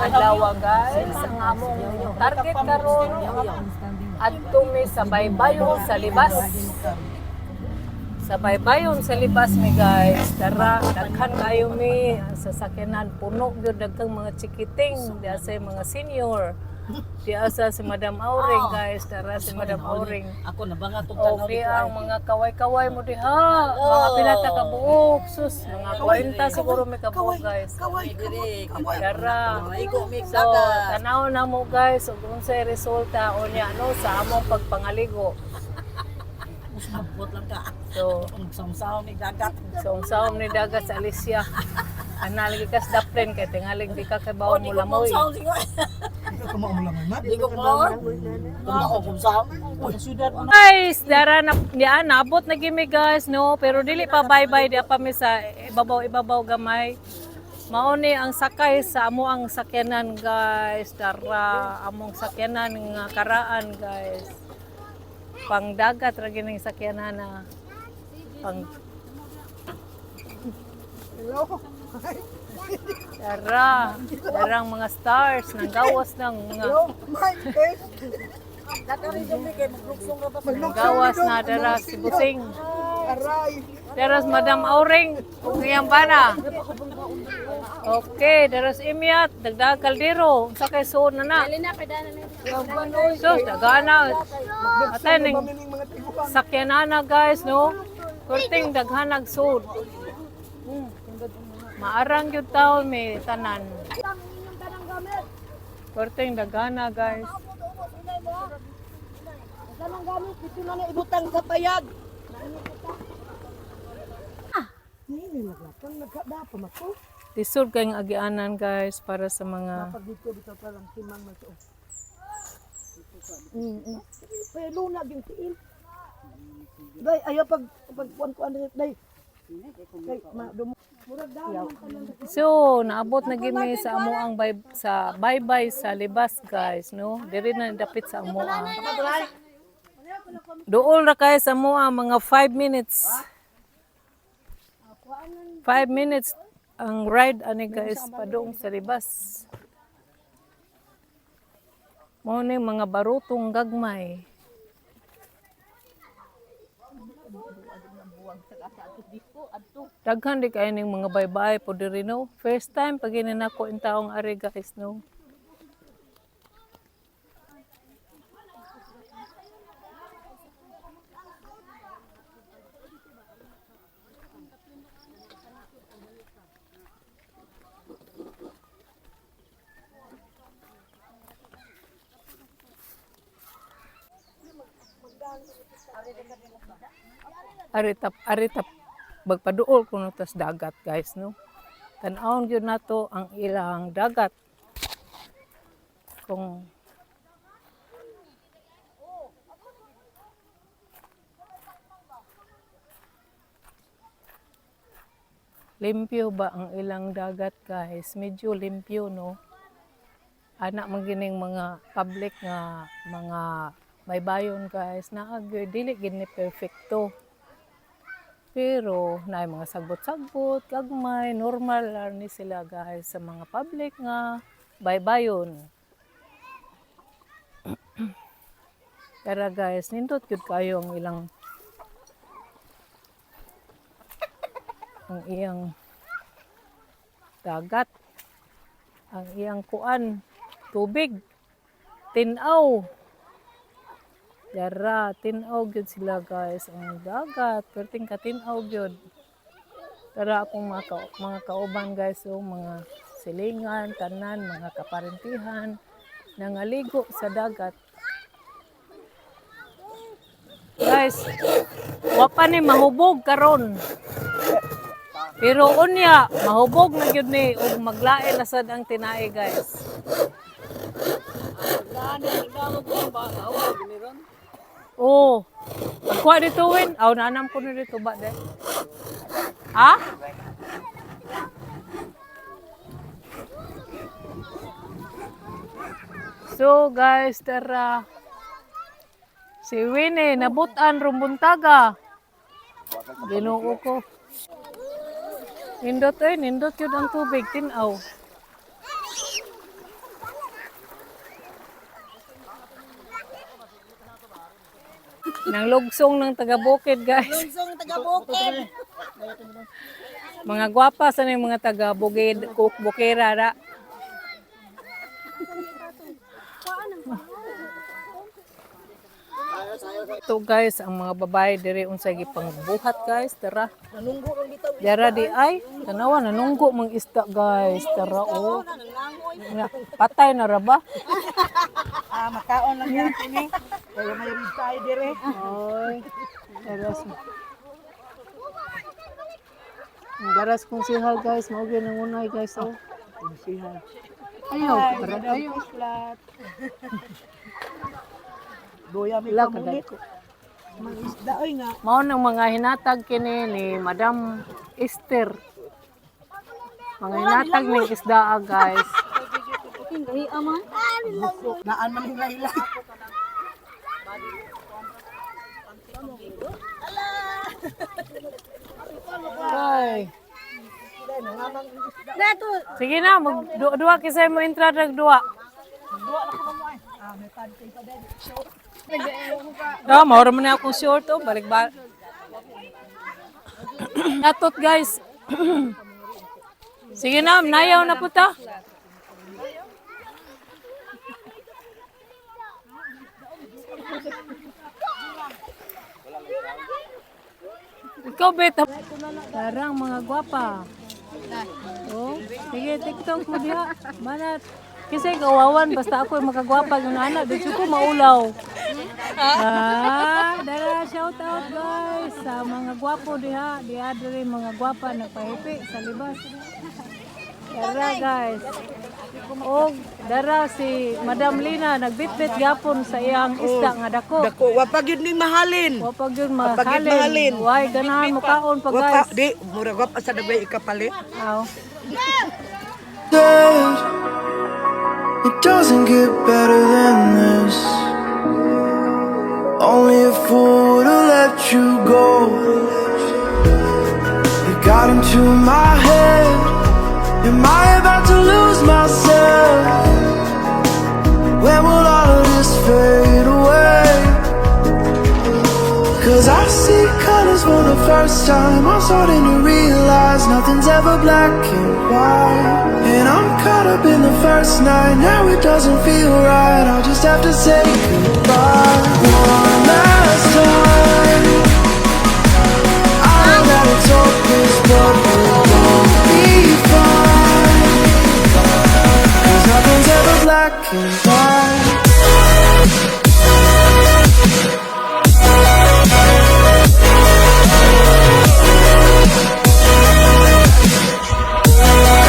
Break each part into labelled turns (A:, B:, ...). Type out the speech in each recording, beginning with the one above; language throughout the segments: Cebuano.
A: adlaw, guys. Ang among target karon, adto mi sa Baybayon sa Libas. Sa Baybayon sa Libas mi, guys. Tara, daghan kayo mi ang sasakyanan, puno gyud, daghang mga chikiting, di sa mga senior. Di asa si Madam Auring, guys. Tara si Madam Auring.
B: Ako na ba nga itong tanaw
A: Okay
B: dito
A: ang
B: ay.
A: mga kaway-kaway mo diha. Mga pila ta ka buok. Sus, mga 40 siguro may kabuok, guys.
B: Kaway, diri.
A: Tara.
B: Maligo mig
A: So,
B: dagat.
A: tanaw na mo, guys, ug unsay resulta unya no sa among pagpangaligo.
B: Abot lang ka.
A: So,
B: Samsaw mig dagat.
A: so unsaon ni dagat sa Alicia. Ana lagi kas daplen kay tingalig di ka kay
B: Oh,
A: bawon
B: di
A: mo
B: ko
A: lamoy.
B: mamsaw siguro. Di ko mo. Tumao kong saw. Uy, syudad mo.
A: Guys, dara na niya naabot na gimi, guys, no, pero dili pa bye-bye, di pa mi sa ibabaw ibabaw gamay. Mao ni ang sakay sa amo ang sakyanan, guys, dara among sakyanan nga karaan, guys. Pangdagat ra gining sakyanan na pang. Dara, darang mga stars nang gawas ng mga gawas na dara si Busing. Daras Madam Auring, ug iyang bana. Okay, daras Imyat, dagdag kaldero, unsa kay suod na na. Sus, dagana. Atay ning sakyanana, guys, no. Kurting daghanag suod. Maarang gyud taon may tanan. Kurting daghana, guys.
B: Tanang gamit dito na na ibutang sa payag.
A: Lisod kayong agianan, guys, para sa mga
B: Pero na gyud tiil. Day ayaw pag pag kuan kuan day. Kay ma
A: So, naabot na gimi sa amo ang bay, sa baybay sa Libas, guys, no. Diri na dapit sa amo ang. Dool ra kay sa amo ang mga 5 minutes. 5 minutes ang ride ani, guys, padung sa Libas. Mao ni mga barutong gagmay. Daghan di kayo ning mga baybay po diri, no. First time pag nako in taong ari, guys, no. Aritap aritap magpaduol kuno tas dagat, guys, no. Tan-awon gyud nato ang ilang dagat. Kung limpyo ba ang ilang dagat, guys? Medyo limpyo, no. Ana man gining mga public nga mga baybayon, guys, naa gyud dili gid ni perfecto. Pero naay mga sagbot-sagbot, gagmay, normal lang ni sila, guys, sa mga public nga baybayon. Tara, guys, nindot gyud kayo ang ilang ang iyang dagat, ang iyang kuan, tubig, tinaw. Dara, tinaw gyud sila, guys, ang dagat, perting katinaw gyud. Tara akong mga kauban, guys, so mga silingan, tanan, mga kaparentihan, nangaligo sa dagat. Guys, wa pa ni mahubog karon. Pero unya, mahubog na gyud ni ug maglain na sad ang tinai, guys. Oh. Pagkuha dito, Win. Aw, nanam ko na dito ba, de? Ha? So, guys, tara. Si Winnie, nabutan rumbuntaga. Ginoo ko. Nindot eh, nindot yun ang tubig, tinaw. Nang lugsong ng taga-bukid, guys.
B: Lugsong taga-bukid.
A: Mga gwapa sa yung mga taga-bukid, bukira ra. Ito, guys, ang mga babae diri unsay gipangbuhat, guys, tara.
B: Nanunggo ang bitaw.
A: Dara di ay, tanawa nanunggo mang isda, guys, tara oh. Nga, patay na ra ba?
B: Ah, makaon lang yan ni. Kaya may tayo dire.
A: Oy, daras. Ang daras kong sihal, guys, mao gyud nang unay, guys, oh.
B: Sihal.
A: Ayaw, tara ayaw.
B: Doya may
A: Wala ka
B: kamulit. Mga isda oy nga.
A: Mao nang mga hinatag kini ni Madam Esther. Mga hinatag ng isda, ah, guys.
B: Naan man hila-hila.
A: Ay. Sige na, mag duwa kisay mo entrada duwa. No, maura mo na akong short oh, balik ba. Atot, guys. Sige na, nayaw na puta. Ikaw, beta. Tarang mga gwapa. Oh, sige, TikTok mo diha. Manat. Kasi kawawan, basta ako yung makagwapa yung anak. Dito ko maulaw. Ah, dara, shout out, guys, sa mga gwapo diha. Diha diri mga gwapa nagpahipi sa libas. Dara, guys. Og dara si Madam Lina nagbitbit gapon sa iyang isda nga dako.
B: Dako, wa pa gyud ning mahalin.
A: Wa pa gyud
B: Wa pa gyud
A: mahalin.
B: mahalin.
A: Way ganahan mo kaon pa
B: Wa pa
A: guys.
B: di murag wa pa sa dagway ikapalit.
A: Aw.
C: Dead. It doesn't get better than this. Only a fool to let you go. You got into my head. Am I about to lose myself? When will all of this fade away? 'Cause I see colors for the first time. I'm starting to realize nothing's ever black and white. And I'm caught up in the first night. Now it doesn't feel right. I'll just have to say goodbye one last time. I know that it's hopeless, but we'll both be fine. 'Cause nothing's ever black and white.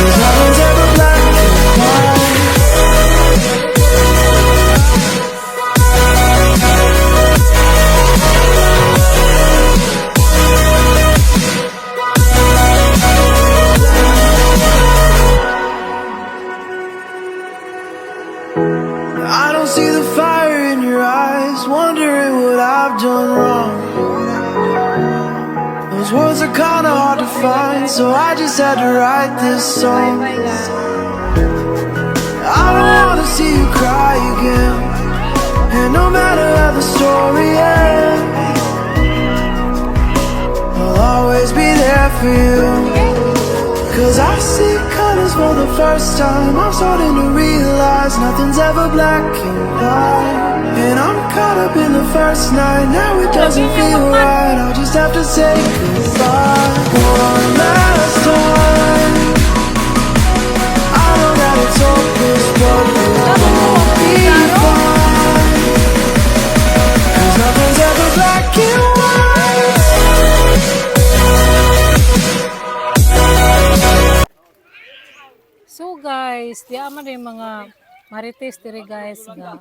C: 'Cause nothing's ever black and white. I don't see the fire in your eyes, wondering what I've done wrong. Those words are kinda hard to find, so I just had to write this song. I don't wanna see you cry again. And no matter how the story ends, I'll always be there for you. 'Cause I see colors for the first time. I'm starting to realize nothing's ever black and white. And I'm caught up in the first night. Now it doesn't feel right. I'll just have to say goodbye one last time. I know that it's hopeless, but we'll both be fine. 'Cause nothing's ever black and white.
A: So guys, di man yung mga marites diri, guys, nga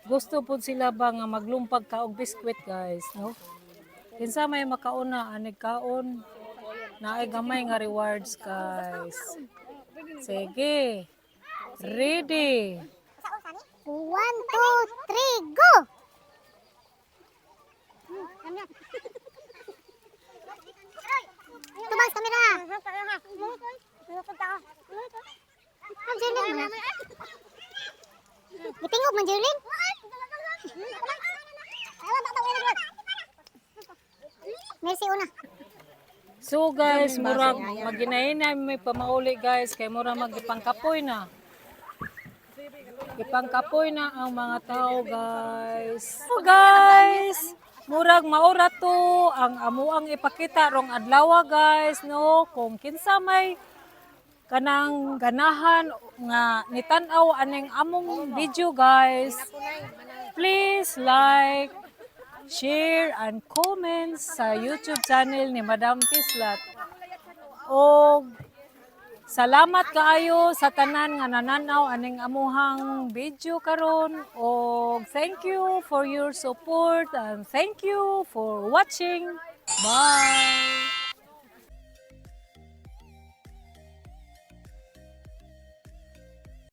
A: gusto pud sila ba nga maglumpag ka og biskwit, guys, no? Kinsa may makauna anig kaon naay gamay nga rewards, guys. Sige. Ready.
D: One, two, three, go! Tubang sa kamera. Ang Jerlyn mo na. Gitingog man, Jerlyn.
A: So guys, murag maginahinay may pamauli, guys, kay murag magipangkapoy na. Ipangkapoy na ang mga tao, guys. So guys, murag maura to ang amuang ipakita rong adlaw, guys, no, kung kinsa may kanang ganahan nga nitan-aw aning among video, guys. Please like, share and comment sa YouTube channel ni Madam Tislat. Og salamat kaayo sa tanan nga nananaw aning amuhang video karon og thank you for your support and thank you for watching. Bye.